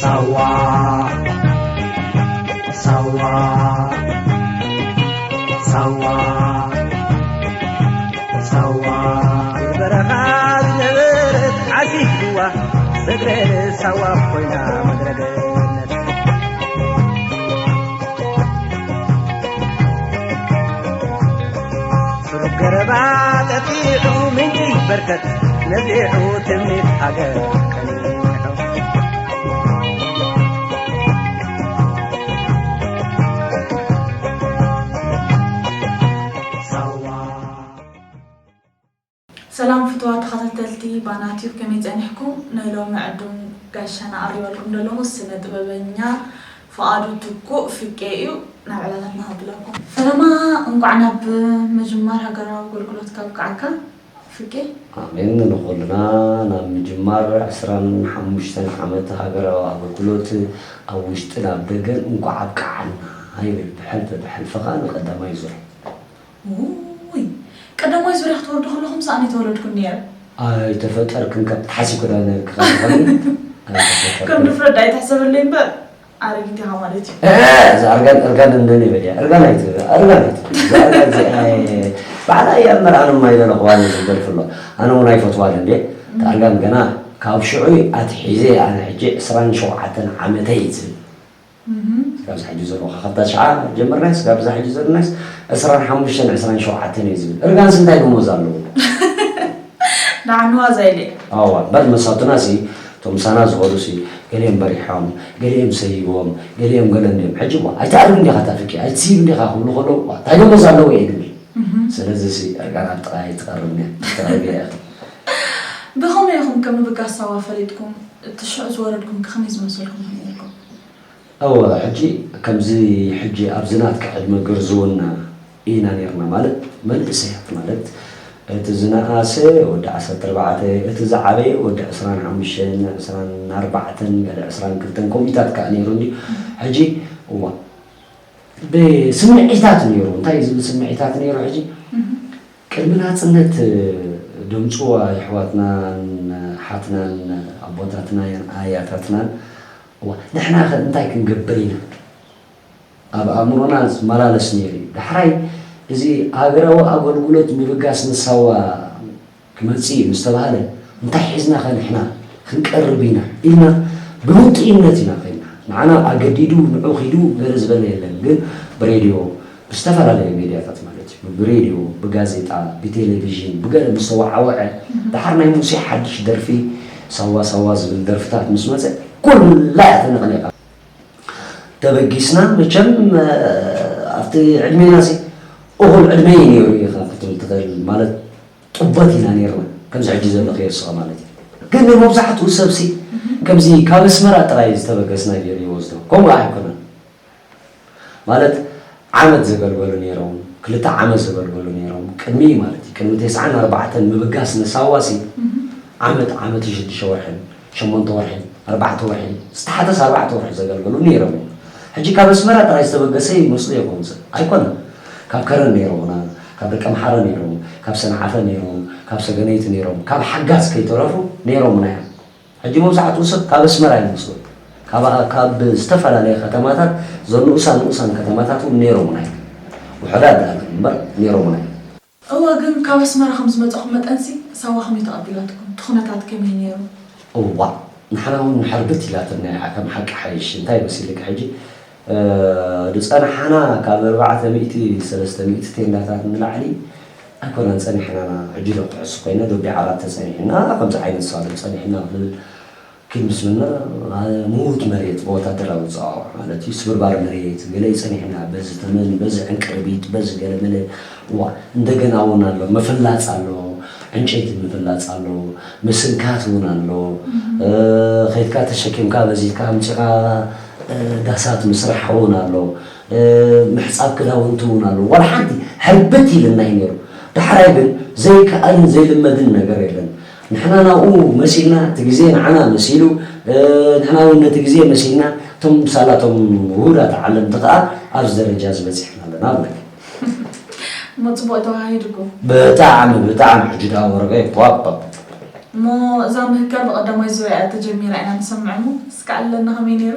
ሳዋ ሳዋ ሳዋ ሳዋ በረኻ ዝነበረት ዓሲብዋ ሰግረ ሳዋ ኮይና ምድረ ገነት። ስሩብ ገረባ ጠፊሑ ምንጪ በርከት ነዚሑ ትምኒት ሃገር ቀኒሑ። ሳዋ ሰላም ፍትዋት ተኸታተልቲ ባና ቲዩብ፣ ከመይ ጸኒሕኩም? ናይ ሎሚ ዕዱም ጋሻና ኣቕሪበልኩም ዘለኹ ስነ ጥበበኛ ፍቓዱ ትኩእ ፍቄ እዩ። ናብ ዕላታትና ከብለኩም። ፈለማ እንቋዕ ናብ ምጅማር ሃገራዊ ኣገልግሎትካ ኣብቅዓካ ፍቄ። ኣሜን። ንኹልና ናብ ምጅማር ዕስራን ሓሙሽተን ዓመት ሃገራዊ ኣገልግሎት ኣብ ውሽጥን ኣብ ደገን እንቋዕ ኣብቅዓና ይብል። ብሕልፊ ብሕልፊ ኸኣ ንቐዳማይ ዙር። ውይ፣ ቀዳማይ ዙርያ ክትወርዱ ከለኹምስ ኣነ ኣይተወለድኩን ነይረ። ኣይተፈጠርክን ካብ ትሓስቢ ክዳ ነርክ ኸ ዝኾነ? ኣይተፈጠርክን። ከም ድፍረት ኣይትሕሰበለይ እምበር ኣረጊት ኢኻ ማለት እዩ። እ፣ እዛ እርጋን እርጋን እንደኔ በልያ። እርጋን ኣይትበል፣ እርጋን ኣይትበል። እዛ እርጋን እዚኣ ባዕላ እያ እምበር ኣነ እማ ይደለኹዋ ነዚ ደርፊ ኣሎ። ኣነ እውን ኣይፈትዋን እንዴ። እታ እርጋን ገና ካብ ሽዑ ኣትሒዘ ኣነ ሕጂ ዕስራን ሸውዓተን ዓመተይ እዩ ዝብል። እህ። ካብዚ ሕጂ ዘለኹ ካብታ ሽዓ ጀምርናስ ካብዛ ሕጂ ዘለናስ ዕስራን ሓሙሽተን ዕስራን ሸውዓተን እዩ ዝብል። እርጋንስ እንታይ ደሞዝ ኣለዎ? ንዓኒ ዋዛ ኢለ። ኣዋ እምበር መሳቱና ሲ እቶም ምሳና ዝኸዱ ሲ ገሊኦም በሪሖም፣ ገሊኦም ሰይቦም፣ ገሊኦም ገለ እንዲዮም። ሕጂ እሞ ኣይትኣርግ እንዲኻ እታ ፍቂ ኣይትስይብ እንዲኻ ክብሉ ከለዉ ዋ እንታይ ደሞዝ ኣለዎ እየ ዝብል። እህ። ስለዚ ሲ እርጋን ኣብ ጥቓ ኣይትቐርብን እያ። ትቐርብ እያ ኢኺ። ብኸመይ ኢኹም ከም ምብጋስ ሳዋ ፈሊጥኩም? እቲ ሽዑ ዝወረድኩም ከ ከመይ ዝመሰልኩም ኢኹም ነይርኩም? እወ፣ ሕጂ ከምዚ ሕጂ ኣብዚ ናትካ ዕድመ ግርዝውና ኢና ኔርና፣ ማለት መንእሰያት ማለት እቲ ዝነኣሰ ወዲ ዓሰርተ ኣርባዕተ፣ እቲ ዝዓበየ ወዲ ዕስራን ሓሙሽተን፣ ዕስራን ኣርባዕተን፣ ገለ ዕስራን ክልተን ከምኡታት ከኣ ነይሩ እንድዩ። ሕጂ እዋ ብስምዒታት ነይሩ። እንታይ ዝብል ስምዒታት ነይሩ ሕጂ? እህ። ቅድሚ ናጽነት ደምጽዋ የሕዋትናን ሓትናን ኣቦታትናን ኣያታትናን እዋ ንሕና ኸ እንታይ ክንገብር ኢና ኣብ ኣእምሮና ዝመላለስ ነይሩ እዩ። ዳሕራይ እዚ ሃገራዊ ኣገልግሎት ምብጋስ ንሳዋ ክመጽእ እዩ ምስ ተባህለ እንታይ ሒዝና ኸ ንሕና ክንቀርብ ኢና ኢልና ብውጥይነት ኢና ኸይድና። ንዓና ኣገዲዱ ንዑ ኺዱ ገለ ዝበለ የለን ግን ብሬድዮ ብዝተፈላለየ ሜድያታት ማለት እዩ። ብሬድዮ፣ ብጋዜጣ፣ ብቴሌቪዥን፣ ብገለ ምስ ተወዓወዐ፣ ደሓር ናይ ሙሴ ሓድሽ ደርፊ ሳዋ ሳዋ ዝብል ደርፍታት ምስ መጸ፣ ኩላ እያ ተነቕኒቓ። ተበጊስና፣ መቸም ኣብቲ ዕድሜና ሲ እኹል ዕድመ እዩ ነይሩ ኢኻ ክትብል ትኽእል ማለት ጥቦት ኢና ነይርና፣ ከምዚ ሕጂ ዘለኽዮ ንስኻ ማለት እዩ። ግን ንመብዛሕትኡ ሰብሲ ከምዚ ካብ ኣስመራ ጥራይ ዝተበገስና ገይሩ ይወስዶ። ከምኡ ኣይኮነን። ማለት ዓመት ዘገልገሉ ነይሮም፣ ክልተ ዓመት ዘገልገሉ ነይሮም፣ ቅድሚ ማለት እዩ፣ ቅድሚ ተስዓን ኣርባዕተን ምብጋስ ንሳዋሲ ዓመት፣ ዓመት ሽዱሽተ ወርሕን ሸሞንተ ወርሕን ኣርባዕተ ወርሕን ዝተሓተስ ኣርባዕተ ወርሒ ዘገልገሉ ነይሮም እዮም። ሕጂ ካብ ኣስመራ ጥራይ ዝተበገሰ ይመስሉ እዮም ከምዚ ኣይኮነን። ካብ ከረን ነይሮምና፣ ካብ ደቀምሓረ ነይሮም፣ ካብ ሰንዓፈ ነይሮም፣ ካብ ሰገነይቲ ነይሮም፣ ካብ ሓጋዝ ከይተረፉ ነይሮምና እዮም። ሕጂ መብዛሕትኡ ሰብ ካብ ኣስመራ ይመስሉ ካብ ካብ ዝተፈላለየ ከተማታት ዘሎ ንኡሳን ንኡሳን ከተማታት እውን ነይሮምና እዮም። ውሑዳት ደኣ እምበር ነይሮምና እዮም። እወ ግን ካብ ኣስመራ ከም ዝመጻኹም መጠንሲ ሳዋ ከመይ ተቐቢላትኩም? እቲ ኩነታት ከመይ ነይሩ? እዋእ ንሕና እውን ሕርብት ኢላትና እያ ከም ሓቂ ሓይሽ እንታይ መሲልኪ ሕጂ ዝጸናሕና ካብ ኣርባዕተ ሚእቲ ሰለስተ ሚእቲ ቴንዳታት ንላዕሊ ኣይኮናን ጸኒሕና ሕጂ ዶ ክሕሱ ኮይነ ዶቢ ዓራት ተጸኒሕና ከምዚ ዓይነት ሳሎም ጸኒሕና ክብል ኪድ ምስ በልና ምዉት መሬት ብወታደራዊ ኣጸዋውዓ ማለት እዩ ስብርባር መሬት ገለ እዩ ጸኒሕና በዚ ተመን በዚ ዕንቅርቢት በዚ ገለ መለ እዋ እንደገና እውን ኣሎ ምፍላጽ ኣሎ ዕንጨይቲ ምፍላጽ ኣሎ ምስንካት እውን ኣሎ ኸይድካ ተሸኪምካ በዚትካ ኣምጺኻ ዳሳት ምስራሕ እውን ኣሎ ምሕጻብ ክዳውንቲ እውን ኣሎ ዋላ ሓንቲ ሕርብት ኢልና እዩ ነይሩ ዳሕራይ ግን ዘይከኣልን ዘይልመድን ነገር የለን ንሕና ናብኡ መሲልና እቲ ግዜ ንዓና መሲሉ ንሕና እውን ነቲ ግዜ መሲልና እቶም ሳላቶም ውሁዳት ዓለምቲ ከዓ ኣብዚ ደረጃ ዝበፂሕና ኣለና ብለኪ እሞ ፅቡቅ ተዋሂድኩም ብጣዕሚ ብጣዕሚ ሕጂ ደኣ ወረቀ ቧብ እሞ እዛ ምህጋር ብቐዳማይ ዙርያ እያ ተጀሚራ ኢና ንሰምዕ እሞ እስከ ኣለና ከመይ ነይሩ?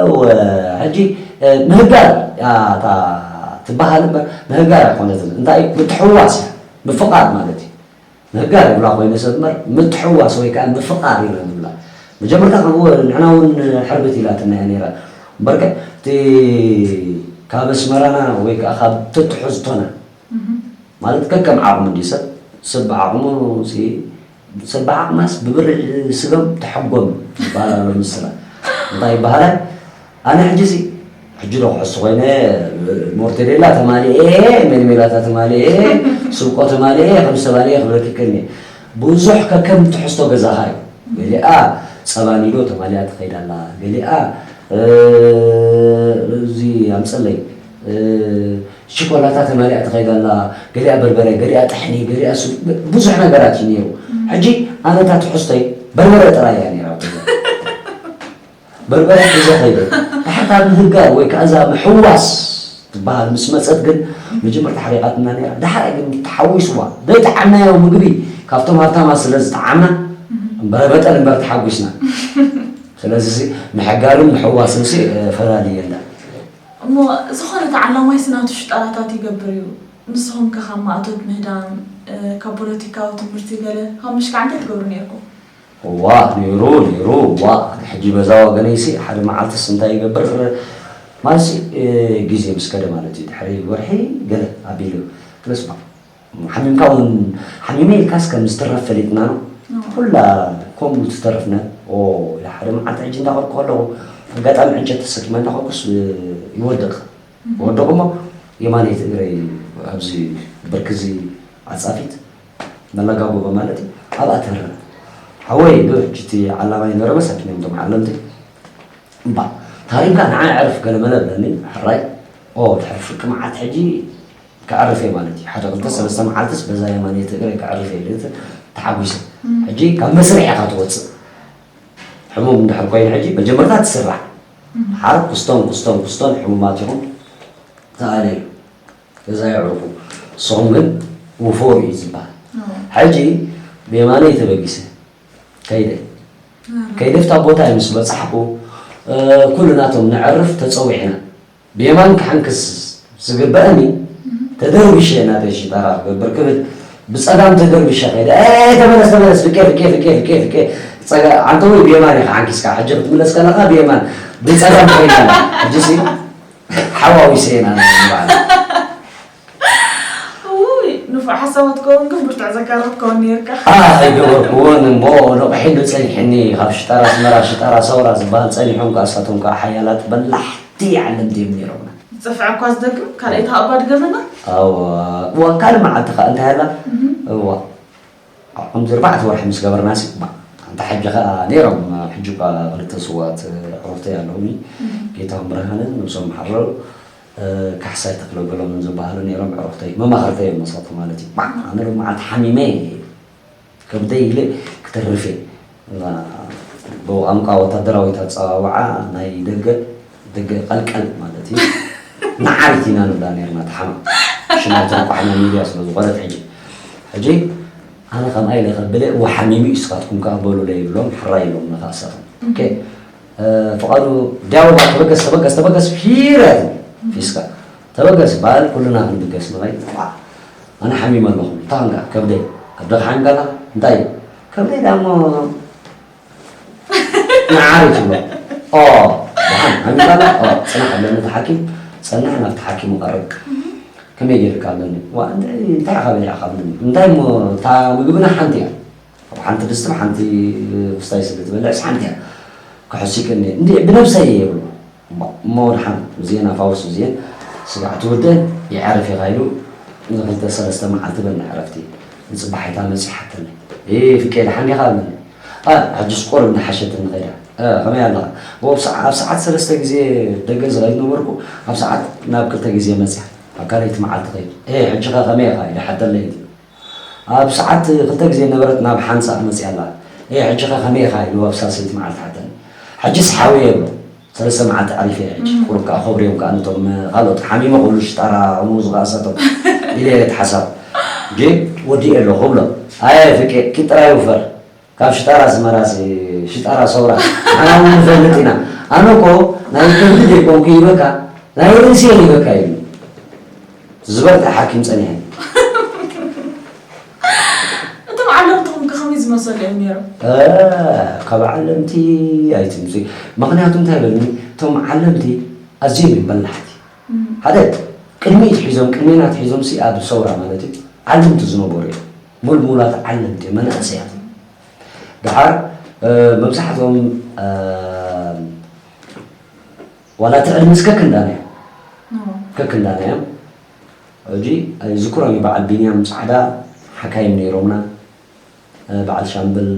እወ ሕጂ ምህጋር እያ እታ ትበሃል እምበር ምህጋር ኣይኮነትን። እንታይ እዩ? ምትሕውዋስ እያ፣ ምፍቓር ማለት እዩ። ምህጋር ይብላ ኮይነ ሰብ እምበር ምትሕውዋስ ወይ ከዓ ምፍቓር ኢና ንብላ። መጀመርታ ከምኡ ንሕና እውን ሕርብት ኢላትና እያ ነይራ። እምበርከ እቲ ካብ ኣስመራና ወይ ከዓ ካብ ትትሕዝቶና ማለት ከከም ዓቕሙ እንዲ ሰብ ሰብ ብዓቕሙ ሰብ ብዓቕማስ ብብርዒ ስገም ተሐጎም ይበሃል ኣሎ ምስላ እንታይ ይበሃላል ኣነ ሕጂ ሲ ሕጂ ዶ ክሕሱ ኮይነ ሞርቴዴላ ተማሊኤ ሜልሜላታ ተማሊኤ ስብቆ ተማሊኤ ከም ዝተማሊኤ ክብለኪ ከኒ ብዙሕ ከከም ትሕዝቶ ገዛኻ እዩ ገሊኣ ጸባኒዶ ተማሊኣ ትኸይድ ኣላ ገሊኣ እዚ ኣምፀለይ ሽኮላታ ተመሊኣ ትኸይድ ኣላ፣ ገሊኣ በርበረ፣ ገሊኣ ጥሕኒ፣ ገሊኣ ሱብ፣ ብዙሕ ነገራት እዩ ነይሩ። ሕጂ ኣነ እታ ትሕዝቶይ በርበረ ጥራይ እያ ነይራ ኣብ ገዛ። በርበረ ሒዘ ከይደ። ድሓር እታ ምህጋር ወይ ከዓ እዛ ምሕዋስ ትበሃል ምስ መፀት ግን መጀመርታ ሓሪቓትና ነይራ። ድሓር ግን ተሓዊስዋ። ዘይጠዓምናዮ ምግቢ ካብቶም ሃብታማት ስለ ዝጠዓምና እምበረ መጠን እምበር ተሓጒስና። ስለዚ ምሕጋርን ምሕዋስን ሲ ፈላልየና። እሞ ዝኾነ ተዓላማይስ ናቱ ሽጣራታት ይገብር እዩ። ንስኹም ከ ካብ ማእቶት ምህዳም፣ ካብ ፖለቲካዊ ትምህርቲ ገለ ካብ ምሽካዕ እንታይ ትገብሩ ነይርኩም? እዋ ነይሩ ነይሩ እዋ ሕጂ በዛ ወገነይሲ ሓደ መዓልትስ እንታይ ይገብር ማለትሲ ግዜ ምስ ከደ ማለት እዩ ድሕሪ ወርሒ ገለ ኣቢሉ ክለስማ ሓሚምካ እውን ሓሚመ ኢልካስ ከም ዝትረፍ ፈሊጥና ነው ኩላ ከምኡ ትተርፍነ ሓደ መዓልቲ ሕጂ እንዳኸድኩ ከለኹ ኣጋጣሚ ዕንጨት ተሰኪመ እንዳኸድኩስ ይወድቕ ወድቕ እሞ የማነይቲ እግረይ ኣብዚ ብርክዚ ዓፃፊት መለጋጎበ ማለት እዩ ኣብኣ ትህረብ ሓወይ ዶ ሕጂ እቲ ዓላማይ ነበረ መሳኪኖም ቶም ዓለምቲ እባ ታሪምካ ንዓ ዕርፍ ገለመለ ብለኒ ሕራይ ኦ ድሕሪ ፍርቂ መዓት ሕጂ ከዕርፍ እየ ማለት እዩ ሓደ ክልተ ሰለስተ መዓልትስ በዛ የማነይቲ እግረይ ከዕርፍ እየ ኢለ ተሓጒሰ ሕጂ ካብ መስርሕ ኢኻ ትወፅእ ሕሙም እንድሕር ኮይኑ ሕጂ መጀመርታ ትስራዕ ሓር ክስቶን ክስቶን ክስቶን ሕሙማት ኢኹም ተኣለዩ ገዛ የዕርፉ ንስኹም ግን ውፈሩ እዩ ዝበሃል ሕጂ ብየማነይ ተበጊሰ ከይደ ከይደ ፍታ ቦታ ምስ በፃሕኩ ኩሉ ናቶም ነዕርፍ ተፀዊዕና ብየማን ክሓንክስ ዝግበአኒ ተደርቢሸ ናተይ ሽጣራ ክገብር ክብል ብፀጋም ተደርቢሸ ከይደ ተመለስ ተመለስ ፍቄ ፍቄ ፍቄ ፍቄ ፍቄ ፀጋ ኣንተ ወይ ብየማን ኢኻ ሓንኪስካ ሕጂ ክትምለስ ከለኻ ብየማን ብፀጋም ኮይና ሕጂ ሲ ሓዋዊሰ ኢና ንባዕል ንፉዕ ሓሳባት ከውን ግን ብርትዕ ዘጋረብ ከውን ነርካ ኣይገበርኩዎን እሞ ነቑሒ ዶ ፀኒሕኒ ካብ ሽጣራ ኣስመራ ሽጣራ ሰውራ ዝበሃል ፀኒሖም ከኣሳቶም ከዓ ሓያላት በላሕቲ ዓለምቲ እዮም ነይሮምና ዝፀፍዐ እኳ ዝደግም ካልኣይቲ ሃባ ድገመና እዋ እዋ ካልእ መዓልቲ ከዓ እንታይ ኣላ እዋ ከምዚ ኣርባዕተ ወርሒ ምስ ገበርና ሲ ኣንታ ሕጂ ከዓ ነይሮም ሕጂ እኳ ክልተ ስዋት ዕሩኽተይ ኣለውኒ ጌታሁን ብርሃነ ነብሶም ሓረሩ ካሕሳይ ተክለገሎምን ዝበሃሉ ነይሮም ዕሩኽተይ መማኽርተይ እዮም መሳቱ ማለት እዩ ኣነ ሎም መዓልቲ ሓሚመ ከብደይ ኢለ ክተርፍ እየ ብቋንቋ ወታደራዊት ኣፀዋውዓ ናይ ደገ ደገ ቀልቀል ማለት እዩ ንዓሪት ኢና ንብላ ነርና ተሓማ ሽማ ተንቋሕና ሚድያ ስለ ዝኾነት ሕጂ ሕጂ ኣነ ከምኣ ኢለ ከብለ እወ ሓሚሙ እዩ ስኻትኩም ከዓ በሉለ ይብሎም ሕራይ ኢሎም ንኻእሳቶም ፍቓዱ ዲያቦባ ተበገስ ተበገስ ተበገስ ፊረት ፊስካ ተበገስ በሃል ኩልና ክንብገስ ንኸይድ ኣነ ሓሚመ ኣለኹ እንታይ ኾንካ ከብደይ ከብደኻ ሓሚምካ ኣለኻ እንታይ ከብደይ ዳሞ ንዓሪት ይብሎ ኦ ደሓን ሓሚምካ ኣለኻ ኦ ፅናሕ ኣለኒ እቲ ሓኪም ፀንሕ ናብቲ ሓኪም ቀርብ ከመይ ገይርካ ኣለኒ ዋ እንታይ ኢኻ በሊዕካ ኣለኒ እንታይ እሞ እታ ምግብና ሓንቲ እያ ኣብ ሓንቲ ድስቲ ሓንቲ ክስታይ ስለ ትበልዕስ ሓንቲ እያ ክሕሲክኒ እንዲ ብነብሰይ እየ ይብሎ እሞ ደሓን እዚኤን ኣፋውስ እዚኤን ስጋዕ ትውድእን ይዓርፍ ኢኻ ኢሉ ንክልተ ሰለስተ መዓልቲ በልና ዕረፍቲ ንፅባሒታ መፂሓተኒ እ ፍቄ ደሓን ዲኻ ኣለኒ ኣ ሕጅስ ቁሩብ እናሓሸትኒ ከይዳ እ ከመይ ኣለኻ እ ኣብ ሰዓ- ኣብ ሰዓት ሰለስተ ግዜ ደገ ዝኸይድ ነበርኩ ኣብ ሰዓት ናብ ክልተ ግዜ መፅያ ኣብ ካልኣይቲ መዓልቲ ከይዱ እ ሕጂ ኸ ከመይ ኢኻ ኢለ ሓተለይ እቲ ኣብ ሰዓት ክልተ ግዜ ነበረት ናብ ሓንሳእ መፅያ ኣላ እ ሕጂ ኸ ከመይ ኢኻ ኢሉ ኣብ ሳልሰይቲ መዓልቲ ሓተኒ ሕጅስ ሓወየ ይብሎ ሰለስተ መዓልቲ ዓሪፈ እየ ሕጂ ቁሩብ ከዓ ከብርዮም ከዓ ነቶም ካልኦት ሓሚመ ኩሉ ሽጣራ እሞ ዝኸኣሳቶም ኢለ እየ እቲ ሓሳብ ሕጂ ወዲኤ ኣለኹ እብሎ ኣየ ፍቄ ኪድ ጥራይ ውፈር ካብ ሽጣራ ኣስመራሲ ሽጣራ ሰውራ ንዓና እውን ንፈልጥ ኢና። ኣነ እኮ ናይ ከብዲ ዘይኮንኩ ይበካ፣ ናይ ርእሲ እየ ይበካ ኢሉ ዝበርትዕ ሓኪም ጸኒሐ። እቶም ዓለምትኹም ከ ከመይ ዝመሰሉ እዮም ነይሮም? ካብ ዓለምቲ ኣይትምፂ። ምክንያቱ እንታይ በልኒ፣ እቶም ዓለምቲ ኣዝዮም እዮም በላሕቲ። ሓደ ቅድሚት ሒዞም ቅድሜና ሒዞም ሲ ኣብ ሰውራ ማለት እዩ ዓለምቲ ዝነበሩ እዮም። ሙልሙላት ዓለምቲ መናእሰያት ደሓር መብዛሕትኦም ዋላ እቲ ዕድሚስ ከክንዳና እዮም። ከክንዳና እዮም። ሕጂ ይዝክሮም እዩ በዓል ቢንያም ፃዕዳ ሓካይም ነይሮምና። በዓል ሻምበል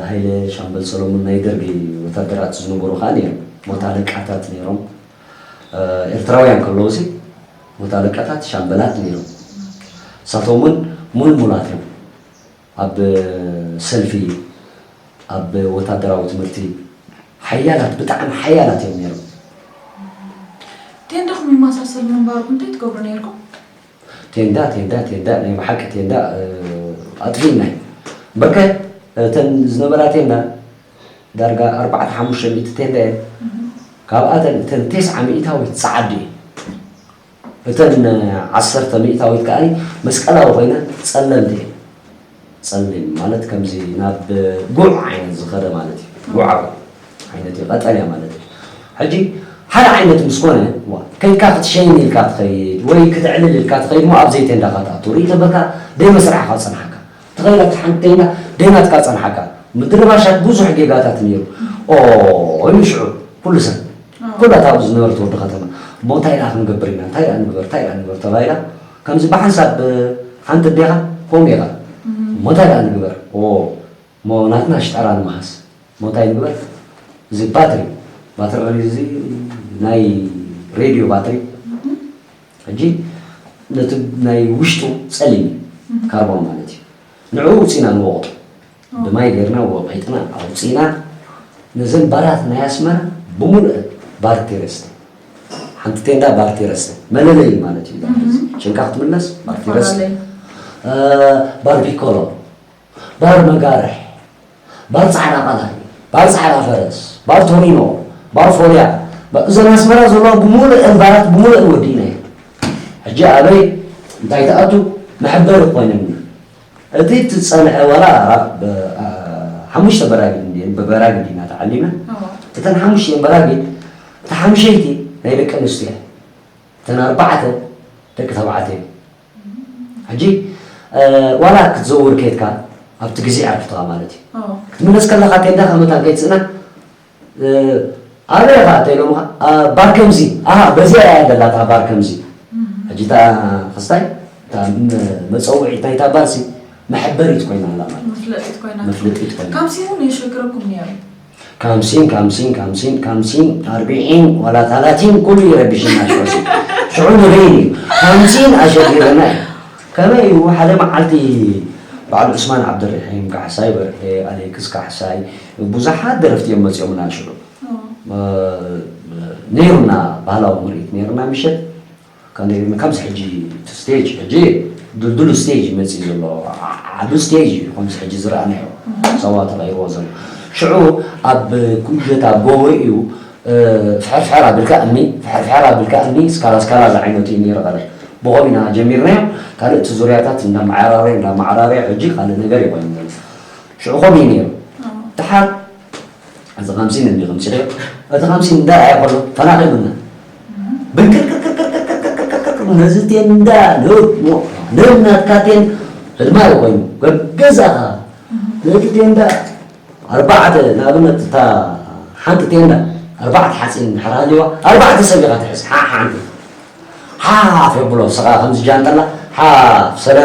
ሃይለ፣ ሻምበል ሰሎሞን ናይ ደርጊ ወታደራት ዝነበሩ ከዓ ነይሮም። ሞት ኣለቃታት ነይሮም። ኤርትራውያን ከለዉ ሲ ሞት ኣለቃታት ሻምበላት ነይሮም። እሳቶም እውን ሙልሙላት እዮም። ኣብ ሰልፊ፣ ኣብ ወታደራዊ ትምህርቲ ሓያላት፣ ብጣዕሚ ሓያላት እዮም ነይሮም። ቴንዳኹም ይመሳሰል ምንባሩ እንታይ ትገብሩ ነይርኩም? ቴንዳ ቴንዳ ቴንዳ ናይ ብሓቂ ቴንዳ ኣጥፊእና እዩ። በከ እተን ዝነበራ ቴንዳ ዳርጋ ኣርባዕተ ሓሙሽተ ሚእቲ ቴንዳ እየን። ካብኣተን እተን ቴስዓ ሚእታዊት ፃዓዱ እየን። እተን ዓሰርተ ሚእታዊት ከኣ መስቀላዊ ኮይነን ጸለምቲ እየን። ጸሊም ማለት ከምዚ ናብ ጉዕ ዓይነት ዝኸደ ማለት እዩ። ጉዓዊ ዓይነት እዩ፣ ቀጠልያ ማለት እዩ። ሕጂ ሓደ ዓይነት ምስ ኮነ ዋ፣ ከይድካ ክትሸይን ኢልካ ትኸይድ ወይ ክትዕልል ኢልካ ትኸይድ ሞ ኣብ ዘይቴንዳኻ ትኣቱ ርኢ ተበልካ ደይ መስርሕኻ ጸንሓካ። ተኸይዳ ሓንቲ ቴንዳ ደይ ናትካ ጸንሓካ። ምድርባሻት ብዙሕ ጌጋታት ነይሩ። ኦ ኢሉ ሽዑ ኩሉ ሰብ ኩላ ታብኡ ዝነበረት ወዲ ከተማ እሞ እንታይ ደኣ ክንገብር ኢና እንታይ ደኣ ንግበር እንታይ ደኣ ንግበር ተባሂላ ከምዚ ብሓንሳብ ሓንቲ ኣዴኻ ከምኡ ኢኻ እሞ እንታይ ደኣ ንግበር ኦ እሞ ናትና ሽጣራ ንምሃዝ እሞ እንታይ ንግበር እዚ ባትሪ ባትሪ እዚ ናይ ሬድዮ ባትሪ ሕጂ ነቲ ናይ ውሽጡ ጸሊም እዩ ካርቦን ማለት እዩ ንዕኡ ውፅኢና ንወቕጦ ብማይ ጌርና ወቒጥና ኣውፂና ነዘን ባራት ናይ ኣስመራ ብምሉእ ባር ቴረስተ ሓንቲ ቴንዳ ባር ቴረስተ መለለይ ማለት እዩ ጭንቃ ክትምለስ ባር ቴረስተ ባር ፒኮሎ ባር መጋርሕ ባር ጻዕዳ ቃላይ ባር ጻዕዳ ፈረስ ባር ቶሪኖ ባር ፎርያ እዘን ኣስመራ ዘለዋ ብምሉእን ባራት ብምሉእን ወዲእና እዩ ሕጂ ኣበይ እንታይ ትኣቱ መሐበሪ ኮይነና እቲ ትጸንዐ ዋላ ሓሙሽተ በራጊድ እንዲየን ብበራጊድ ኢና ተዓሊመ እተን ሓሙሽተ በራጊድ እታ ሓምሸይቲ ናይ ደቂ ኣንስትዮ እተን ኣርባዕተ ደቂ ተባዕትዮ ሕጂ ዋላ ክትዘውር ከድካ ኣብቲ ግዜ ዕረፍትኻ ማለት እዩ ክትምለስ ከለኻ ቴንዳኻ መታን ከይትስእና ኣበይ ኢኻ እንተኢሎምኻ ባር ከምዚ ኣሃ በዚኣ እያ ደላ እታ ባር ከምዚ ሕጂ እታ ክስታይ እታ መፀውዒት ናይታ ባርሲ መሐበሪት ኮይና ኣላ ማለት መፍለጢት ኮይና መፍለጢት ኮይና ካምሲን እውን የሸግረኩም ነይሩ ካምሲን ካምሲን ካምሲን ካምሲን ኣርቢዒን ዋላ ታላቲን ኩሉ ይረብሽና ሽዑ ሽዑ ንበይን እዩ ካምሲን ኣሸጊረና እዩ ከመይ እዩ ሓደ መዓልቲ በዓል ዑስማን ዓብደርሒም ካሕሳይ በርሄ ኣሌክስ ካሕሳይ ብዙሓት ደረፍቲ እዮም መፂኦምና ሽዑ ነይሩና ባህላዊ ምርኢት ነይሩና ምሸት ከምዚ ሕጂ ስቴጅ ሕጂ ድልድሉ ስቴጅ ይመፅእ ዘሎ ዓዱ ስቴጅ እዩ ከምዚ ሕጂ ዝረኣናዮ ሰዋ ተቐይርዎ ዘሎ ሽዑ ኣብ ኩጀት ኣብ ጎቦ እዩ ፍሕርፍሕር ኣቢልካ እምኒ ፍሕርፍሕር ኣቢልካ እምኒ ስካላ ስካላ ዝዓይነቱ እዩ ነይሩ ቀደም ብኸም ኢና ጀሚርናዮ ካልእ እቲ ዙርያታት እንዳመዓራረየ እንዳመዓራረየ ሕጂ ካልእ ነገር ይኮይኑ ዘሎ ሽዑ ከምኡ እዩ ነይሩ ድሓር እዚ ከምሲን እንዲ ከምሲን እቲ ከምሲን እንዳ ኣያ ከሎ ፈናቒሉና ብንቅርቅርቅርቅርቅርቅርቅርቅርቅር ነዚ ቴንዳ ነናትካ ቴን ህድማ እዩ ኮይኑ ገገዛኻ ነዚ ቴንዳ ኣርባዕተ ንኣብነት እታ ሓንቲ ቴንዳ ኣርባዕተ ሓፂን ድሕር ሃልይዋ ኣርባዕተ ሰብ ኢኻ ትሕዝ ሓ ሓንቲ ሓፍ የብሎ ስኻ ከምዚ ጃንጠላ ሓፍ ሰለ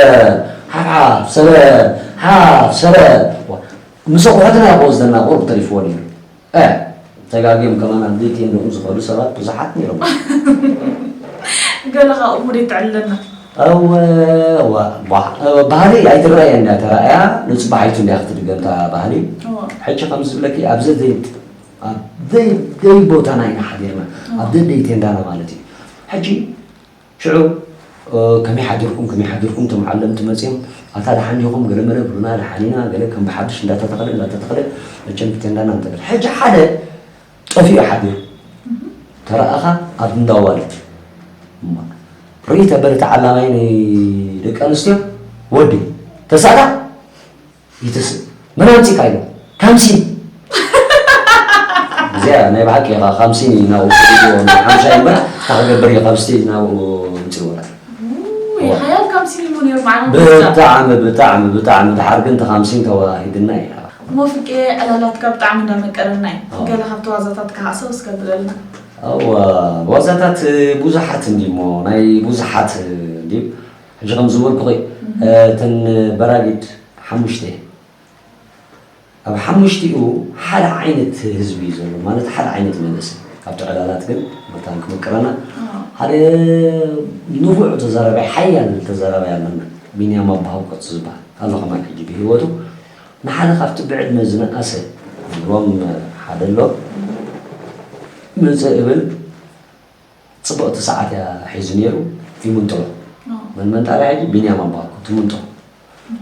ሓፍ ሓፍ ሰለ ሓፍ ሰለ ምስ ኣቑሑትና ይኸው ዝደናቑር ተሪፍዎ ነይሩ። እ ተጋግዮም ከማን ኣብ ቤት የንድቑ ዝኸዱ ሰባት ብዙሓት ነይሮም። ገለ ካብኡ ሙድ ይትዕልለና። እወ እወ ዋ- ዋ- ባህሊ ኣይትረኣየ እንዳ ተራእያ ንፅባሒቱ እንዲያ ክትድገምታ ባህሊ እወ። ሕጂ ከም ዝብለኪ ኣብ ዘዘይ ኣብ ዘይ ዘይ ቦታና ኢና ሓዲርና ኣብ ዘደይ ቴንዳና ማለት እዩ ሕጂ ሽዑ ከመይ ሓዲርኩም ከመይ ሓዲርኩም እቶም ዓለምቲ መፅዮም ኣታ ደሓን ዲኹም ገለ መለ ብሉና ደሓን ኢና ገለ ከም ብሓድሽ እንዳተተኸለ እንዳተተኸለ መቸም ቴንዳና እንተብል ሕጂ ሓደ ጠፊኡ ሓዲሩ ተረኣኻ ኣብ እንዳዋለት ርኢ ተበለ ተዓላማይ ናይ ደቂ ኣንስትዮ ወዲ ተሳዳ ይትስእ መን ኣምፂካ ኢሎ ካምሲን እዚኣ ናይ ብሓቂ ኢኻ ካምሲን እዩ ናብኡ ሓምሻይ እምበር እንታይ ክገብር እዩ ካምስቲ ናብኡ ምፅእ ወላ ሓያል ካምሲን እዩ ነሩ ብጣዕሚ ብጣዕሚ ብጣዕሚ ድሓር ግን ተኻምሲን ተዋሂድና ኢና እሞ ፍቄ ዕላላትካ ብጣዕሚ እንዳመቀረና እዩ ገለ ካብቲ ዋዛታት ክሃሰው እስከብለልና ዋዛታት ብዙሓት እንዲሞ ናይ ብዙሓት እንዲ ሕጂ ከም ዝበልኩ እተን በራጊድ ሓሙሽተ ኣብ ሓሙሽቲኡ ሓደ ዓይነት ህዝቢ እዩ ዘሎ ማለት ሓደ ዓይነት መንእሰይ ካብቲ ዕላላት ግን መታን ክምቅረና ሓደ ንፉዕ ተዛራባይ ሓያል ተዛራባይ ኣለና ቢንያም ኣባሃውቆት ዝበሃል ኣሎ ከማን ሕጂ ብህይወቱ ንሓደ ካብቲ ብዕድመ ዝነኣሰ ዝብሎም ሓደ ኣሎ ምፅእ እብል ፅብቕቲ ሰዓት እያ ሒዙ ነይሩ ይምንጥሎ መንመንጣርያ ሕጂ ቢንያም ኣባሃውቆት ይምንጥሎ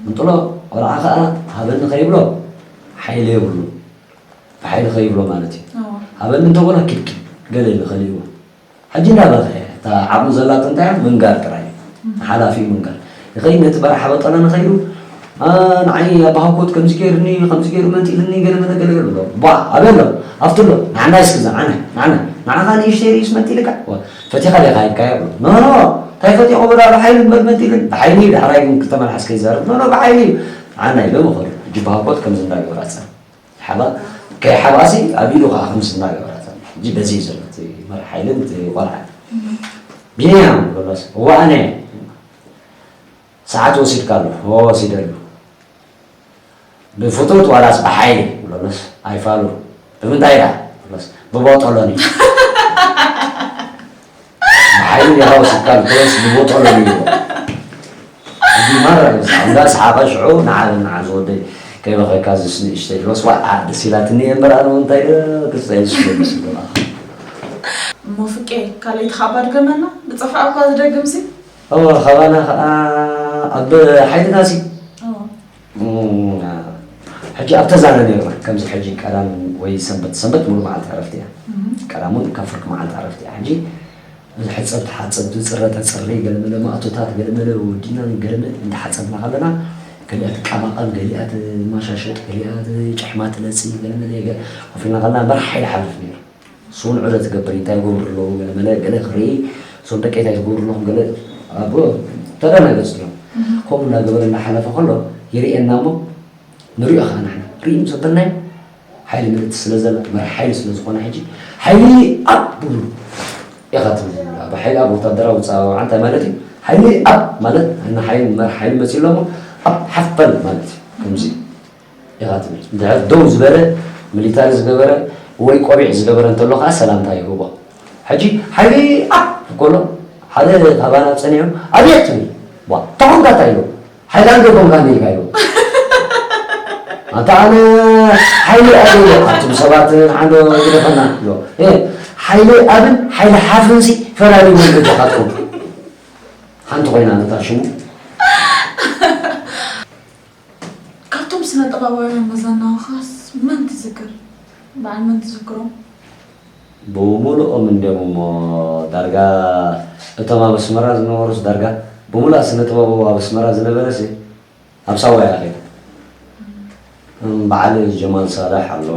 ምንጥሎ ቆልዓ ከዓ ሃበኒ ከይብሎ ሓይሊ የብሉ ብሓይሊ ከይብሎ ማለት እዩ ሃበኒ እንተኮነ ኪድኪድ ገለ ኢሉ ከሊእዎ ሕጂ እንዳበኸ እያ እታ ዓቕሚ ዘላቶ እንታይ እያ ምንጋር ጥራይ እዩ ንሓላፊኡ ምንጋር ይኸይድ ነቲ በራሕ በጠለ ንኸይዱ ንዓይ ኣባሃኮት ከምዚ ገይርኒ ከምዚ ገይሩ መንጢልኒ ገለ መለ ገለ ገለ ብሎ ቧ ኣበይ ኣሎ ኣብቲ ኣሎ ንዓናይ እስኪ እዛ ዓናይ ንዓናይ ንዓኻ ንእሽተይ ርእስ መንጢልካ ፈቲኻ ዲኻ ሂብካዮ ብሎ ኖ ኖ እንታይ ፈቲኹ ብላ ብሓይሊ እምበር መዲልን ብሓይሊ እዩ ዳሕራይ ግን ክልተ መልሓስ ከይዛረብ ኖ ኖ ብሓይሊ እዩ ኣነ ኢለ ምኸዱ ሕጂ ብሃኮት ከምዚ እንዳገበራ ፀ ሓባ ከይ ሓባሲ ኣብ ኢዱ ከዓ ከምዚ እንዳገበራ ፀ ሕጂ በዚ እዩ ዘሎ እቲ መር ሓይልን እቲ ቆልዓ ቢንያም ብሎስ እዋ ኣነ ሰዓት ወሲድካ ኣሎ ወሲደሉ ብፍትወት ዋላስ ብሓይሊ ብሎስ ኣይፋሉ ብምንታይ ኢላ ብሎስ ብቦጦሎኒ ብሓይሊ ዲኻ ወሲድካ ብሎስ ብቦጦሎኒ ይዎ እዚ ማራ እዩ ዝስሓቕ እንዳ ሰሓቐ ሽዑ ንዓ ንዓ ዝወደይ ከይበኸካ ዝስ ንእሽተይ ድሮስ ዋዓ ደስ ኢላትኒ እየ እምበር ኣነ እንታይ ደስ ኣይስሉ መስሉ እሞ ፍቄ ካልኣይቲ ካብ ኣድገመና ዝጠፍኣ እኳ ዝደግምሲ እወ ካባና ከዓ ኣብ ሓይልናሲ ሕጂ ኣብ ተዛነ ነርና ከምዚ ሕጂ ቀዳም ወይ ሰንበት ሰንበት ሙሉ መዓልቲ ዕረፍቲ እያ ቀዳም እውን ካብ ፍርቂ መዓልቲ ዕረፍቲ እያ ሕጂ ሕፀብ ተሓፀብ ትፅረ ተፅሪ ገለመለ ማእቶታት ገለመለ ወዲና ገለመለ እንዳሓፀብና ከለና ገሊኣ ትቀማቐም ገሊኣ ትማሻሸጥ ገሊኣ ጭሕማ ትለፂ ገለመለ ኮፍ ኢልና ከለና መርሓ ይሓልፍ ነይሩ እሱ እውን ዕለት ገብር እንታይ ይገብሩ ኣለዉ ገለ መለ ገለ ክርኢ እዞም ደቀይ እንታይ ዝገብሩ ኣለኹም ገለ ኣብ ተደናገፅ እዮም ከምኡ እናገበረ እናሓለፈ ከሎ ይርእየና እሞ ንሪኦ ከዓ ንሕና ርኢ ምስ ኣበልናዮ ሓይሊ ምልእቲ ስለ ዘላ መር ሓይሊ ስለ ዝኾነ ሕጂ ሓይሊ ኣብ ብሉ ኢኻ ትብል ኣብ ሓይሊ ኣብ ወታደራዊ ፃውዓ እንታይ ማለት እዩ ሓይሊ ኣብ ማለት ሓይሊ መር ሓይሊ መፂኡ ኣሎ ኣብ ሓፈል ማለት እዩ ከምዚ ኢኻ ትብል። እንድሕር ደው ዝበለ ሚሊታሪ ዝገበረ ወይ ቆቢዕ ዝገበረ እንተሎ ከዓ ሰላምታ ይህቦ። ሕጂ ሓይሊ ኣፕ ከሎ ሓደ ካባና ፀኒዑ ኣብየት ትብል ዋ ተኾንካ እንታይ ኢሉ ሓይሊ ኣንዶ ኮንካ ኢልካ ኢሉ ኣንታ ኣነ ሓይሊ ኣበየ ኣቱም ሰባት ንዓንዶ ግደፈና ኢሎ ሓይሊ ኣብን ሓይሊ ሓፍንሲ ፈላልዩ መንገጃኻትኩም ሓንቲ ኮይና ነታ ሽሙ ካብቶም ስነ ጥበባውያን መዘናውኻስ መን ትዝክር? በዓል መን ትዝክሮም? ብምሉኦም እንድዮም እሞ ዳርጋ እቶም ኣብ ኣስመራ ዝነበሩስ ዳርጋ ብምሉኣ ስነ ጥበባዊ ኣብ ኣስመራ ዝነበረሲ ኣብ ሳዋ እያ ከይዳ። በዓል ጀማል ሳልሕ ኣሎ፣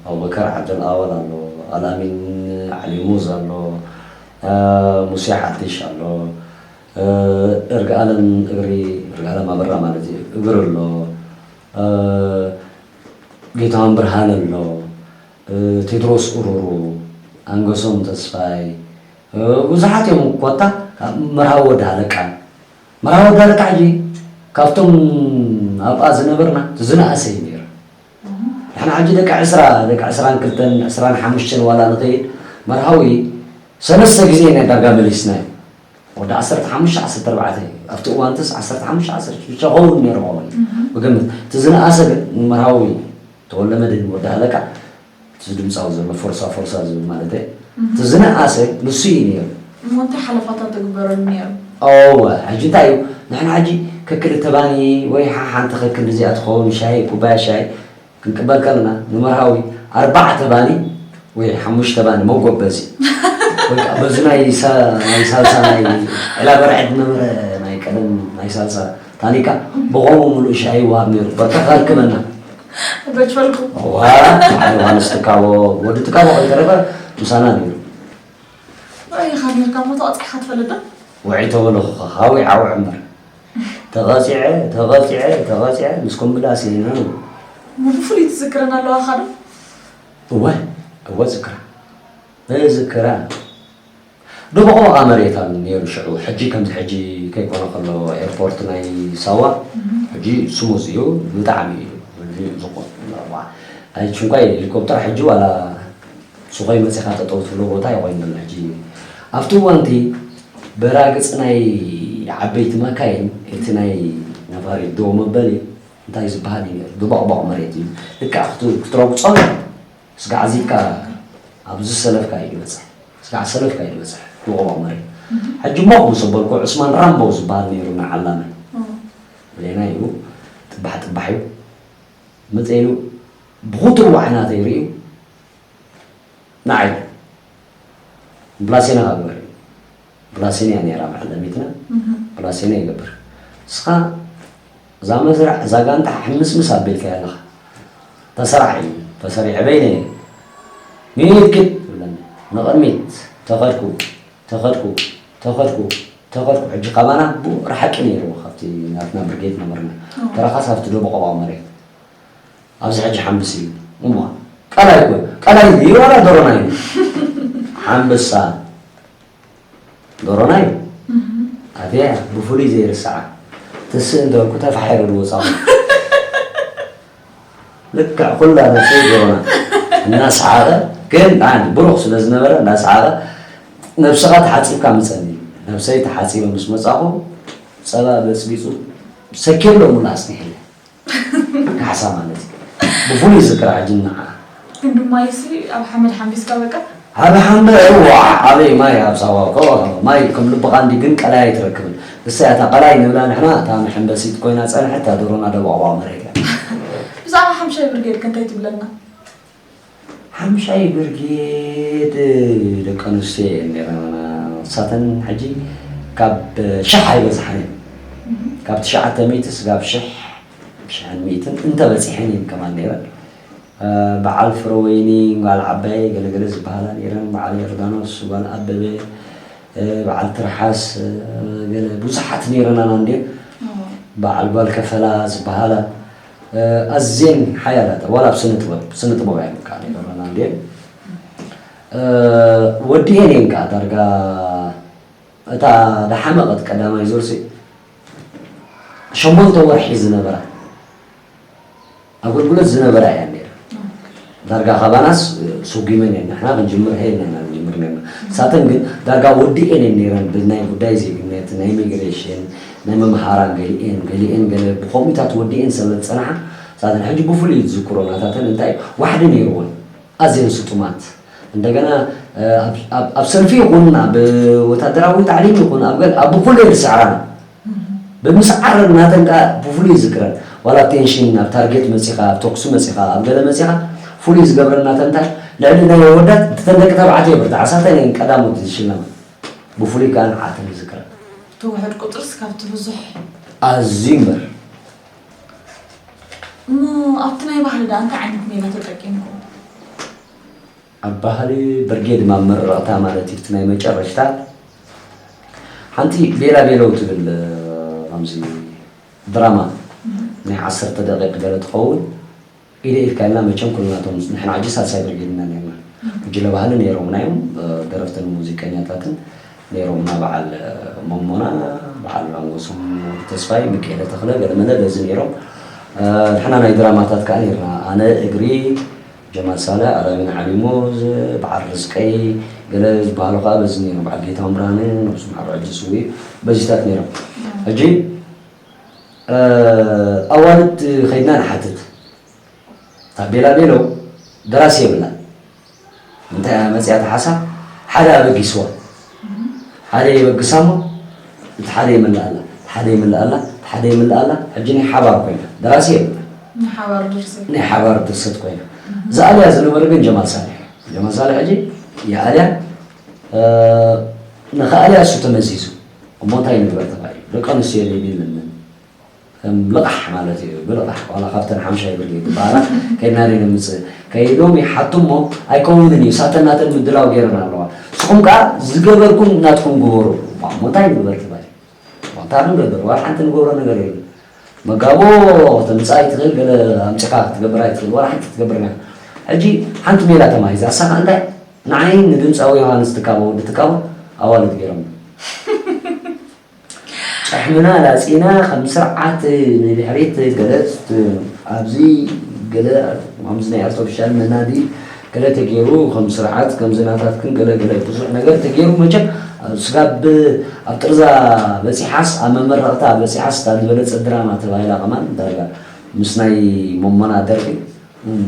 ኣቡበከር ዓብደልኣወል ኣሎ፣ ኣልኣሚን ዓሊ ሙዝ ኣሎ፣ ሙሴ ሓድሽ ኣሎ፣ እርግኣለም እግሪ እርግኣለም ኣበራ ማለት እዩ እግር ኣሎ ጌታሁን ብርሃነ ኣሎ ቴድሮስ ኡሩሩ ኣንገሶም ተስፋይ ብዙሓት እዮም ኮታ መርሃዊ ወዲ ሃለቃ መርሃዊ ወዲ ሃለቃ ሕጂ ካብቶም ኣብኣ ዝነበርና ዝነኣሰ እዩ ነይሩ ንሕና ሕጂ ደቂ ዕስራ ደቂ ዕስራን ክልተን ዕስራን ሓሙሽተን ዋላ ንኸይድ መርሃዊ ሰለስተ ግዜ ኢና ዳርጋ መሊስናዮ ወዲ ዓሰርተ ሓሙሽተ ዓሰርተ ኣርባዕተ ኣብቲ እዋንትስ ዓሰርተ ሓሙሽተ ዓሰርተ ሽዱሽተ ክኸውን ነይሩ ክኸውን እዩ ብግምት እቲ ዝነኣሰ ግን መርሃዊ ተወልደ መድህን ወዲ ሃለቃ እቲ ድምፃዊ ዘሎ ፎርሳ ፎርሳ ዝብል ማለት እቲ ዝነኣሰ ንሱ እዩ ነይሩ እሞ እንታይ ሓለፋታት ትግበረሉ ነይሩ እወ፣ ሕጂ እንታይ እዩ? ንሕና ሕጂ ከክልተ ባኒ ወይ ሓ-፣ ሓንቲ ከክል እዚኣ ትኸውን ሻሂ፣ ኩባያ ሻሂ ክንቅበል ከለና፣ ንመርሃዊ ኣርባዕተ ባኒ ወይ ሓሙሽተ ባኒ መጎበዚ። ወይ ከዓ በዚ ናይ ሳ-፣ ናይ ሳልሳ ናይ ዕላ በርዐ ዝነበረ ናይ ቀደም ናይ ሳልሳ ታኒካ ብኸምኡ ምሉእ ሻሂ ይወሃብ ነይሩ። በቃ ከርክበና። በጅፈልኩ። እዋ፣ በዓል ዮሃንስ ትካቦ፣ ወዲ ትካቦ ከይተረፈ ምሳና ነይሩ። ኣይ፣ ካብ ነርካ እሞ ተቐጺዕካ ትፈልጥ ዶ? ውዒ ተበለኹኻ፣ ውዒ ዓውዕ እምበር። ተቐጺዐ፣ ተቐጺዐ፣ ተቐጺዐ፣ ምስ ኮምብላስ ኢና። እሞ ብፍሉይ ትዝክረን ኣለዋኻ ዶ? እወ፣ እወ ዝክራ። እዝክራ። ደቦቕ በቓ መሬት ኣሎ ነይሩ ሽዑ። ሕጂ ከምዚ ሕጂ ከይኮነ ከሎ ኤርፖርት ናይ ሳዋ፣ እህ። ሕጂ ስሙዝ እዩ፣ ብጣዕሚ እዩ። ሕጂ ዝኾ-፣ ኣይ፣ ሽንኳይ ሄሊኮፕተር ሕጂ ዋላ ሱቐይ መጺኻ ጠጠው ትብሎ ቦታ ኣይኮይኑን። ሕጂ ኣብቲ እዋንቲ በራግጽ ናይ ዓበይቲ መካይን፣ እቲ ናይ ነፋሪት ደው መበሊ እንታይ ዝበሃል እዩ ነይሩ? ብቦቕቦቕ መሬት እዩ። ልክዕ ክት-፣ ክትረግጾ ስጋዕ ኣዚካ ኣብዚ ሰለፍካ እዩ ዝበጽሕ። ስጋዕ ሰለፍካ እዩ ዝበጽሕ ብቦቕቦቕ መሬት። ሕጂ ሞቕ ምስ ኣበልኩ ዑስማን ራምቦ ዝበሃል ነይሩ ንዓላመ። እዎ። ብሌና እዩ፣ ጥባሕ ጥባሕ እዩ። መጸ ኢሉ ብኹትሩ ዓይናተይ ርእዩ ንዓይ ብላሴና ክግበር እዩ። ብላሴና እያ ነይራ መዓለሚትና። እህ። ብላሴና ይገብር። ንስኻ እዛ መስርዕ፣ እዛ ጋንታ ሕምስምስ ኣቢልካያ ኣለኻ። ተሰራሕ እዩ። ተሰሪዐ በይነ እየ። ሚኒት ክድ ይብለኒ። ንቕድሚት ተኸድኩ፣ ተኸድኩ፣ ተኸድኩ፣ ተኸድኩ። ሕጂ ካባና ብኡ ርሓቂ ነይሩ፣ ካብቲ ናትና ብርጌድ ነበርና። እዎ። ተረኻስ ኣብቲ ደቡቕ መሬት። ኣብዚ ሕጂ ሓምብስ እዩ። እሞ ቀላይ እኮ፣ ቀላይ እዩ ዋላ ዶሮና እዩ? ሓምብሳ ዶሮና እዩ። እህ። ኣትያ ብፍሉይ ዘይርስዓ። ትስእ እንተልኩ ተፋሒሩ ዝወጻኹ። ልክዕ ኩላ ነብሰይ ዶሮና። እናሰሓቐ፣ ግን ኣን ብሩኽ ስለ ዝነበረ፣ እናሰሓቐ፣ "ነብስኻ ተሓጺብካ ምጸኒ." ነብሰይ ተሓጺበ ምስ መጻኹ፣ ጸባ በጽቢጹ፣ ሰኪር ሎሙን ኣጽኒሕኒ። ካሕሳ ማለት እዩ። ብፍሉይ ዝክራ ሕጂ ንዓ። ግን ድማ ይሲ ኣብ ሓመድ ሓምቢስካ በቃ? ኣብ ሓመድ፣ እዋ፣ ኣበይ ማይ ኣብ ሳዋ እኮ፣ ማይ ከም ልብኻ እንዲ ግን ቀላይ ኣይትረክብን። እሳ እታ ቀላይ ንብላ ንሕና፣ እታ መሐንበሲት ኮይና ጸንሐት፣ እታ ዶሮና ደባቕባቕ መሬት እያ። ብዛዕባ ሓምሻይ ብርጌድ ከ እንታይ ትብለና? ሓምሻይ ብርጌድ ደቂ ኣንስትዮ እየን ነይረን። ንሳተን ሕጂ ካብ ሽሕ ኣይበዝሓን እየን። ካብ ትሽዓተ ሚእቲ ስጋብ ሽሕ፣ ሽሕን ሚእትን እንተበጺሐን እየን ከማን ነይረን። እ፣ በዓል ፍረወይኒ ጓል ዓባይ ገለገለ ዝበሃላ ነይረን። በዓል ዮርዳኖስ ጓል ኣበበ፣ እ፣ በዓል ትርሓስ፣ እ፣ ገለ ብዙሓት ነይረናና እንድየን። እዎ። በዓል ጓል ከፈላ ዝበሃላ፣ እ፣ ኣዝየን ሓያላት፣ ዋላ ኣብ ስነ ጥበብ፣ ስነ ጥበብ እየን ከዓ ነይረናና እንድየን። እ፣ ወዲኤን እየን ከዓ ዳርጋ እታ ደሓመቐት ቀዳማይ ዙርሲ ሸሞንተ ወርሒ ዝነበራ ኣገልግሎት ዝነበራ እየን ነይረን። ዳርጋ ካባናስ ሰጒመን እየን፣ ንሕና ክንጅምር ሄ ኢልና ኢና ንጅምር ነርና። ንሳተን ግን ዳርጋ ወዲኤን እየን ነይረን፣ ብናይ ጉዳይ ዜግነት፣ ናይ ኢሚግሬሽን፣ ናይ መምሃራን ገሊኤን፣ ገሊኤን ገለ ብኸምኡታት ወዲኤን ስለ ዝጸንሓ፣ ንሳተን ሕጂ ብፍሉይ ዝዝክሮ ናታተን እንታይ ዋሕዲ ነይርወን፣ ኣዝየን ስጡማት። እንደገና፣ እ፣ ኣብ፣ ኣብ፣ ኣብ ሰልፊ ይኹን፣ ኣብ ወታደራዊ ታዕሊም ይኹን፣ ኣብ ገል-፣ ኣብ ኩሉ እየን ዝስዕራና። ብምስዓር ናተን ከኣ ብፍሉይ ይዝክረን። ዋላ ኣብ ቴንሽን፣ ኣብ ታርጌት መጺኻ፣ ኣብ ተኩሲ መጺኻ፣ ኣብ ገለ መጺኻ፣ ፍሉይ ዝገብረን ናተን እንታይ፣ ልዕሊ ናይ ኣወዳት፣ እተን ደቂ ተባዕትዮ ብርትዓ፣ ሳተን እየን ቀዳሞት ዝሽለማ። ብፍሉይ ከኣ ንዓተን ይዝክረን። እቲ ውሑድ ቁጽርስ ካብቲ ብዙሕ። ኣዝዩ እምበር። እሞ ኣብቲ ናይ ባህሊ ደኣ እንታይ ዓይነት ሜላ ተጠቂምኩም? ኣብ ባህሊ ብርጌድ ኣብ መረቕታ ማለት እዩ፣ እቲ ናይ መጨረሽታ ሓንቲ ቤላ ቤለው ትብል፣ እ፣ ከምዚ ድራማ እህ። ናይ ዓሰርተ ደቂቕ ገለ ትኸውን። ኢደ ኢድካ ኢልና መቸም ኩልናቶም ንሕና ሕጂ ሳልሳይ ብርጌድ ኢና ነርና። እህ። ጉጅለ ባህሊ ነይሮምና እዮም፣ እ፣ ደረፍትን ሙዚቀኛታትን ነይሮምና፣ በዓል፣ እ፣ መሞና፣ በዓል ኣንጎሶም ተስፋይ፣ ሚካኤለ ተኽለ፣ ገለ መለ በዚ ነይሮም። እ፣ ንሕና ናይ ድራማታት ከኣ ነይርና። ኣነ እግሪ፣ ጀማል ሳልሕ፣ ኣላሚን ዓሊሙዝ፣ በዓል ርዝቀይ፣ ገለ ዝበሃሉ ከኣ በዚ ነይሮም። በዓል ጌታሁን ብርሃነ፣ ነብሱ ማዕረ ሕጂ ስዉእ እዩ። በዚታት ነይሮም። ሕጂ፣ እ፣ ኣዋልድ ከይድና ንሓትት። እታ ቤላ ቤሎ ደራሲ የብላን። እንታይ እያ መጺኣ እታ ሓሳብ? ሓደ ኣበጊስዋ። ሓደ የበግሳ እሞ፣ እቲ ሓደ ይምልኣላ፣ እቲ ሓደ ይምልኣላ፣ እቲ ሓደ ይምልኣላ። ሕጂ ናይ ሓባር ኮይና፣ ደራሲ የብላ። ናይ ሓባር ድርሰት። ናይ ሓባር ድርሰት ኮይና። ዝኣልያ ዝነበረ ግን ጀማል ሳልሕ እዩ። ጀማል ሳልሕ ሕጂ ይኣልያ፣ እ፣ ንኽኣልያ እሱ ተመዚዙ። እሞ እንታይ ንግበር ተባሂሉ? ደቂ ኣንስትዮ ደይብለንን። ከም ልቓሕ ማለት እዩ። ብልቓሕ፣ ዋላ ካብተን ሓምሻይ ብርጌድ ዝበሃላ፣ ከይድና ደይ ነምጽእ። ከይዶም ይሓቱ እሞ፣ ኣይከውንን እዩ። ሳተን ናተን ምድላው ገይረን ኣለዋ። ንስኹም ከኣ ዝገበርኩም ናትኩም ግበሩ። እሞ እንታይ ንግበር ተባሂሉ? እሞ እንታይ ንገብር? ዋላ ሓንቲ ንገብሮ ነገር የለን። መጋቦ ከተምጽእ ኣይትኽእል፣ ገለ ኣምጺኻ ክትገብር ኣይትኽእል፣ ዋላ ሓንቲ ክትገብር ናይ። ሕጂ ሓንቲ ሜላ ተማሂዛ፣ እሳ ከኣ እንታይ? ንዓይ ንድምጻዊ ዮሃንስ ትካቦ፣ ወዲ ትካቦ ኣዋልድ ገይሮም። ጨሕምና ላጺና ከም ስርዓት ንድሕሪት ገለ ኣብዚ ገለ ከምዚ ናይ ኣርቲፊሻል መናዲ ገለ ተገይሩ ከም ስርዓት ከምዚ ናታትክን ገለ ገለ ብዙሕ ነገር ተገይሩ መቸም ኣብ ስጋብ ኣብ ጥርዛ በጺሓስ ኣብ መመረቕታ በጺሓስ እታ ዝበለጸ ድራማ ተባሂላ ከማን ዳርጋ ምስ ናይ ሞሞና ደርፊ እም፣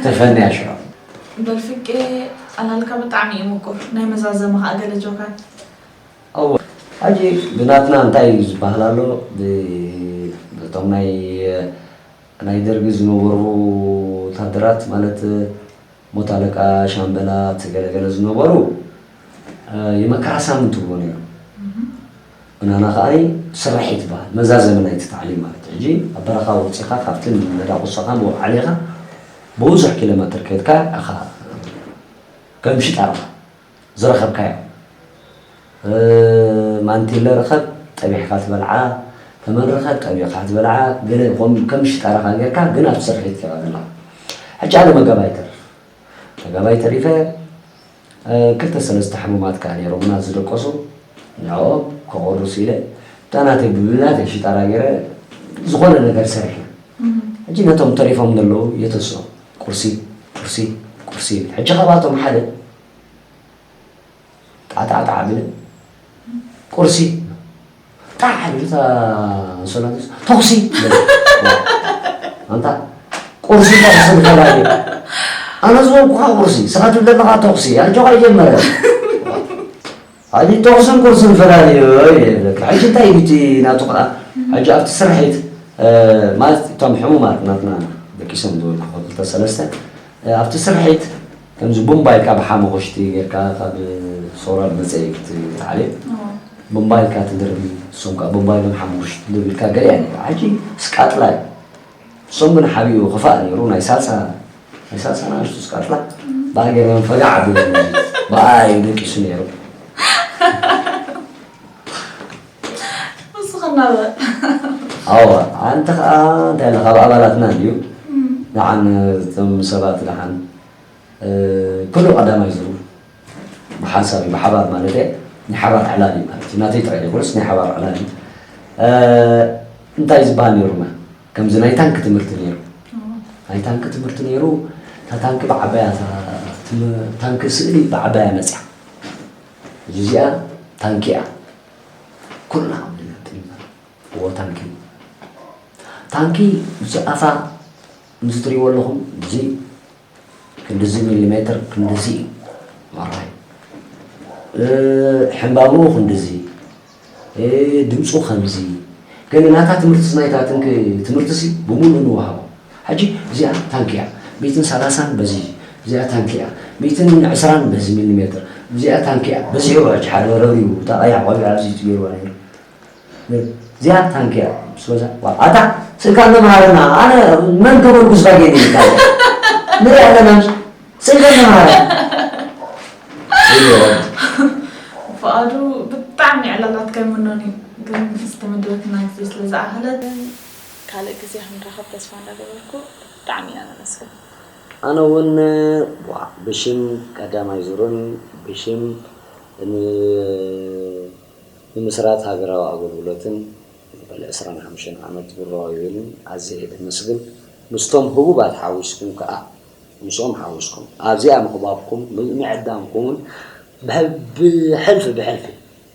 ተፈንያ ሽዑ። በል ፍቄ ኣላልካ ብጣዕሚ እዩ ምቁር ናይ መዛዘመ ከዓ ገለ ጆካት። እወ፣ ሕጂ ብናትና እንታይ እዩ ዝበሃል ኣሎ? ብ-፣ በቶም ናይ፣ ናይ ደርጊ ዝነበሩ ወታደራት ማለት ሞት ኣለቃ፣ ሻምበላት፣ ገለገለ ዝነበሩ፣ እ፣ የመከራ ሳምንት ይብሎ ነይሩ። ብናና ከኣ ስርሒት ይበሃል፣ መዛዘሚ ናይቲ ታዕሊም ማለት እዩ። ሕጂ ኣብ በረኻ ወጺኻ ካብቲ መዳቑሶኻ ምውዓል ኢኻ፣ ብብዙሕ ኪሎ ሜትር ከድካ ኢኻ ከም ሽጣራ ዝረኸብካዮ። እ፣ ማንቲለ ርኸብ ጠቢሕካ ትበልዓ፣ ተመን ርኸብ ጠቢኻ ትበልዓ፣ ገለ ከም፣ ከም ሽጣራኻ ጌርካ ግን ኣብ ስርሒት ኢኻ ዘለኻ። ሕጂ ኣነ መጋባይ ተርፍ። መጋባይ ተሪፈ፣ እ፣ ክልተ ሰለስተ ሕሙማት ከኣ ነይሮምና ዝደቀሱ፣ ንዕኦም ከቑርስ ኢለ፣ እታ ናተይ ብናተይ ሽጣራ ገይረ ዝኾነ ነገር ሰሪሐ። እም። ሕጂ ነቶም ተሪፎም ዘለዉ የተስኦም። ቁርሲ፣ ቁርሲ፣ ቁርሲ ይብል። ሕጂ ካብኣቶም ሓደ ጣዕጣዕጣዕ ቢለ፣ "ቁርሲ!" ጣዕ ኢሉ እታ ኣንሶላተይ፣ "ተኹሲ!" በለ። ኣንታ ቁርሲ ተኹሲ ንፈላሊ። ኣነ ዝበልኩኻ ቁርሲ፣ ንስኻ ትብል ዘለኻ ተኹሲ፣ ኣጆኻ ይጀመረ። ሕጂ ተኹስን ቁርስን ፈላልዮ ይብለካ። ሕጂ እንታይ እዩ እቲ ናቱ ከዓ? ሕጂ ኣብቲ ስርሒት፣ እ፣ ማለት እቶም ሕሙማት ናትና ደቂሶም ዝበልኩ ክልተ ሰለስተ፣ እ፣ ኣብቲ ስርሒት ከምዚ ቡምባ ኢልካ ብሓመኹሽቲ ጌርካ ካብ ሶላር መጸኢ ክትዓልዮ። ኣዎ። ቡምባ ኢልካ ትድርቢ፣ እሶም ከዓ ቡምባ ኢሎም ሓመኹሽቲ ትድርቢ ኢልካ ገሊኣ ነይራ። ሕጂ ስቃጥላ እዩ። እሶም ግን ሓቢኡ ክፋእ ነይሩ፣ ናይ ሳልሳ፣ ናይ ሳልሳ ንኣሽቱ ስቃጥላ፣ ብኣ ገይሮም ፈጋዕ ኣቢሎም፣ ብኣ እዩ ደቂሱ ነይሩ። ንስኻ እናበ-፣ ኣዋ፣ ኣንተ ኸኣ እንታይ ኢለ ካብ ኣባላትና እንድዩ። እም። ደሓን እቶም ሰባት ደሓን፣ እ፣ ኩሉ ቀዳማይ ዙር ብሓንሳብ እዩ፣ ብሓባር ማለት እየ። ናይ ሓባር ዕላል እዩ ማለት እዩ። ናተይ ጥራይ ዘይኮነስ ናይ ሓባር ዕላል እዩ። እ፣ እንታይ ዝበሃል ነይሩና? ከምዚ ናይ ታንኪ ትምህርቲ ነይሩ። እዎ። ናይ ታንኪ ትምህርቲ ነይሩ። እታ ታንኪ ብዓባያ፣ እታ ትም-፣ ታንኪ ስእሊ ብዓባያ መጽያ። እዚኣ ታንኪ እያ። ኩልና ኣብ ልዕሊ እዋ ታንኪ። ታንኪ ምስ ኣፋ ምስ ትሪእዎ ኣለኹም፣ እዚ ክንድዚ ሚሊሜትር፣ ክንድዚ እዩ። ማራይ። እ፣ ሕምባብኡ ክንድዚ። እ፣ ድምፁ ከምዚ። ግን ናታ ትምህርትስ ናይታ ትንክ-፣ ትምህርትሲ ብምሉእ ንወሃቦ። ሕጂ እዚኣ ታንኪ እያ። ሚእትን ሰላሳን በዚ፣ እዚኣ ታንኪ እያ። ሚእትን ዕስራን በዚ ሚሊሜትር። እዚኣ ታንኪ እያ። በዚሑ ሕጂ ሓደ ረብሪቡ፣ እታ ቀያሕ ቆቢዕ ኣብዚ ትገይርዋ ነይሩ። እዚኣ ታንኪ እያ። ምስ በዛ፣ ዋ፣ ኣታ ስእልካ እንተምሃረና፣ ኣነ መን ከበልኩ ዝባጌ ነይርካ? ንርኢ ኣለና። ስእልካ እንተምሃረ። ፍቓዱ ብጣዕሚ ዕላላትካ ይምኖን እዩ፣ ግን ዝተመደበትና ግዜ ስለ ዝኣኸለት። ካልእ ግዜ ክንራኸብ ተስፋ እንዳገበርኩ ብጣዕሚ እየ ነመስግን። ኣነ እውን፣ ዋ፣ ብሽም ቀዳማይ ዙርን ብሽም ን-፣ ንምስራት ሃገራዊ ኣገልግሎትን ልዕሊ ዕስራን ሓሙሽተን ዓመት ብራዊ ይብልን ኣዝየ እየ ዘመስግን። ምስቶም ህቡባት ሓዊስኩም ከኣ፣ ምስኦም ሓዊስኩም ኣብዚኣ ምኽባብኩም፣ ም-፣ ምዕዳምኩምን ብሕ-፣ ብሕልፊ ብሕልፊ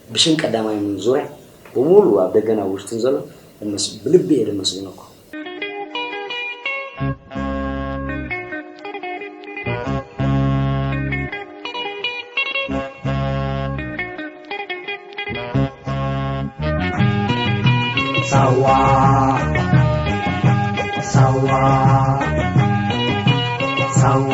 ብሽም ቀዳማይ ዙርያ ብምሉእ ኣብ ደገን ኣብ ውሽጥን ዘሎ እመስ-፣ ብልቢ እየ ዘመስግነኩም። ሳዋ ሳዋ ሳዋ